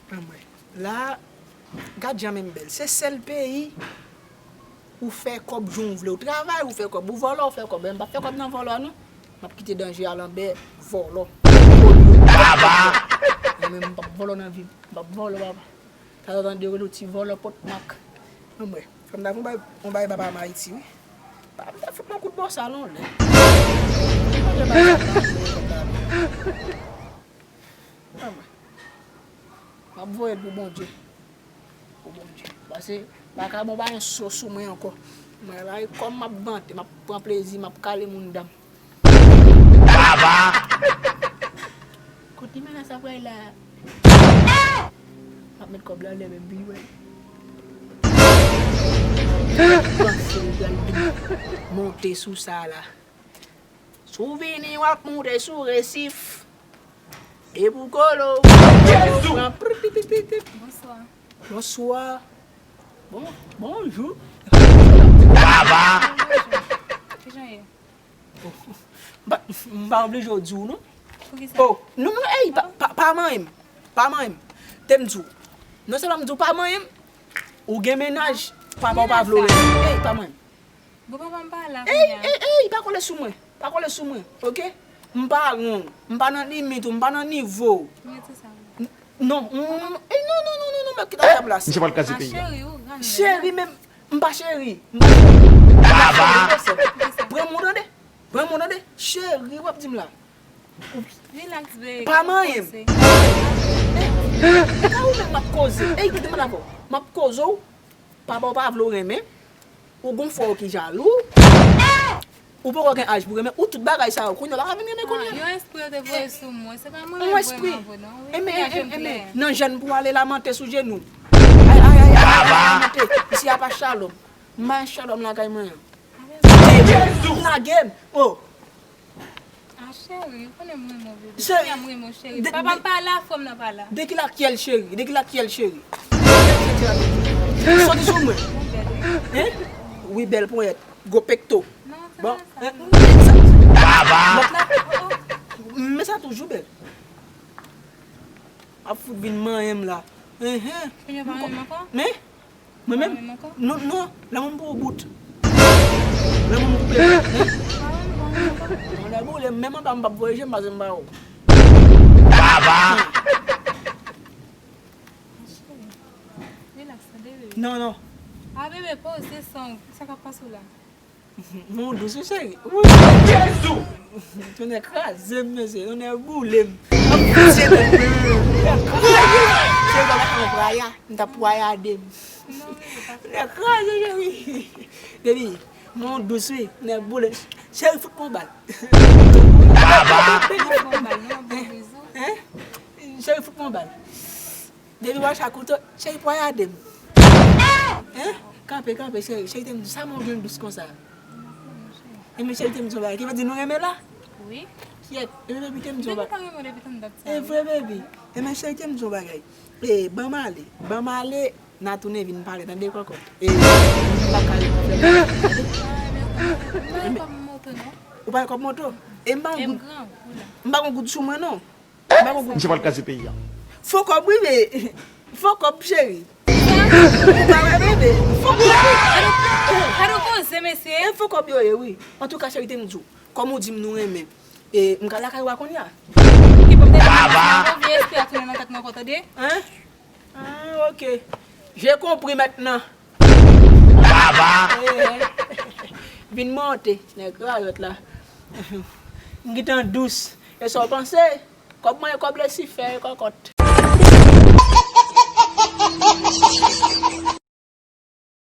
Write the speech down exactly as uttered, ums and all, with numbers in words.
Anmwey, la, gad jan menm bèl. Se sèl peyi ou fè kòb jan w vle. Ou travay, ou fè kòb. Ou vòlò, ou fè kòb. Men m p ap fè kòb nan vòlò, non. M ap kite danje a Lanbè vòlò. Mwen menm, m p ap vòlò nan vi m. M p ap vòlò, papa. Sa ta tande yo rele w ti vòlò pòt mak. Anmwey, fò m ta fè yon bay, yon bay papa m Ayiti, wi. Papa m ta fout mwen kout bòsa, non, lè. Anmwey. M ap voye l pou Bondye. Pou Bondye. Paske pa ka bon pa gen so sou mwen ankò. Mwen la, e kòm m ap vante, m ap pran plezi, m ap kale moun dan m. Kote mennaj sa pral la? M ap met kòb la anlè menm, vini wè. Panse l pral vin monte sou sa la. Si w vini, w ap monte sou resif. E pou kolo. Jezi! Bonswa. Bonswa. Bon, bonjou. Kijan ye? M pa, m pa oblije w di w, non. Poukisa? Oh, non, non, ey, pa, pa, pa manyen m. Pa manyen m. Te m di w. Non sèlman m di w pa manyen m, ou gen mennaj, papa w pa vle w renmen. Ey, pa manyen m. Bon, papa m pa la. Ey, ey, ey, pa kole sou mwen. Pa kole sou mwen, oke? M pa won, m pa nan limit ou, m pa nan nivo w. Mwen di sa. Non, non, non, non, non, non, non, non, kite sa plas. Misye pral kraze peyi a. Cheri, ou grann. Cheri, men m pa cheri. M pa cheri. M pa cheri, pèsòn. Pran m ou tande. Pran m ou tande. Cheri, w ap di m la. Relax, baby. Pa manyen m. E pa ou menm m ap koze. Ey, kite m avè w. M ap koze w. Papa w pa vle w renmen. Ou gon frè w ki jalou. Ou poko gen aj pou renmen. Ou tout bagay sa yo. Kounye a w pa ka vin renmen kounye a. Yon espri yo te voye sou mwen. Se pa mwen menm vrèman vre non. Wi, men, men, men, nan jèn pou ale lamante sou jenou. Ay, ay, ay, ay, ay, lamante. Isi a pa Shalom. M pa Shalom lakay mwen an. Lage m. Oh. Ah, cheri, ou konnen m renmen w, bebe. Cheri, kounye a m renmen w, cheri. Papa m pa la, frè m nan pa la. De ki lakyèl, cheri? De ki lakyèl, cheri? Soti sou mwen. Ou bèl, wi. Hein? Wi, bèl ponyèt. Gwo pekto. Non, se pa sa. Lòt la, oh, oh. Men sa toujou bèl. Ap fout vin manyen m la. Hein, hein. Kounye a pa menm ankò? Men? Mwen menm? Non, non, lanmou m pou ou bout. Lanmou m koupe. Mwen lè boule, menm anba m p ap voye je m pase m ba ou. Relax, tande, bebe. Non, non. Ah, bebe, poze san, sa k ap pase w la? Mon dous, wi, cheri. Wi. Jezi! Tonnè kraze m, mesye. Tonnè boule m. Ap fouti tèt mwen. Tonnè kraze. Cheri, pa mete m pwaya. M ta pwayade m. Tonnè kraze, cheri. Baby, mon dous, wi. Tonnè boule. Cheri, fout mwen bal. Hein? Cheri, fout mwen bal. Depi w al sa kouto, cheri pwayade m. Hein? Kanpe, kanpe, cheri. Cheri te m di, sa men w gen dous konsa? Ebyen, cheri te m di yon bagay. Ki vle di nou renmen la? Wi. Kyèt. Ebyen, baby te m di yon bagay. Depi tan renmen w depi tann dat sa. E vre, baby. Ebyen, cheri te m di yon bagay. E, ban m ale. Ban m ale, n a tounen vin pale, tande kòkòt. E, m pa ka ret pou fè bagay. Ah, men ou pa gen kòb moto, non? Ou pa gen kòb moto? E m pa gen goud. M pa gen goud sou mwen, non. Misye pral kraze peyi a. Fo kòb, wi, men fo kòb, cheri. Ou pa wè, bebe? Fo kòb. Gade koze, mesye. E fo kòb yo ye, wi. Antouka, cheri, te m di w, kòm ou di m nou renmen, e, m ka lakay ou a kounye a. Ki pou m te di, vye espri a tounen nan tèt mwen ankò, tande? Hein? Ah, ok. J'ai compris maintenant. Eh, eh. Vin monte, nèg rayòt la. M gentan dous. E sa w panse? Kòb mwen, kòb Lisifè, kòkòt.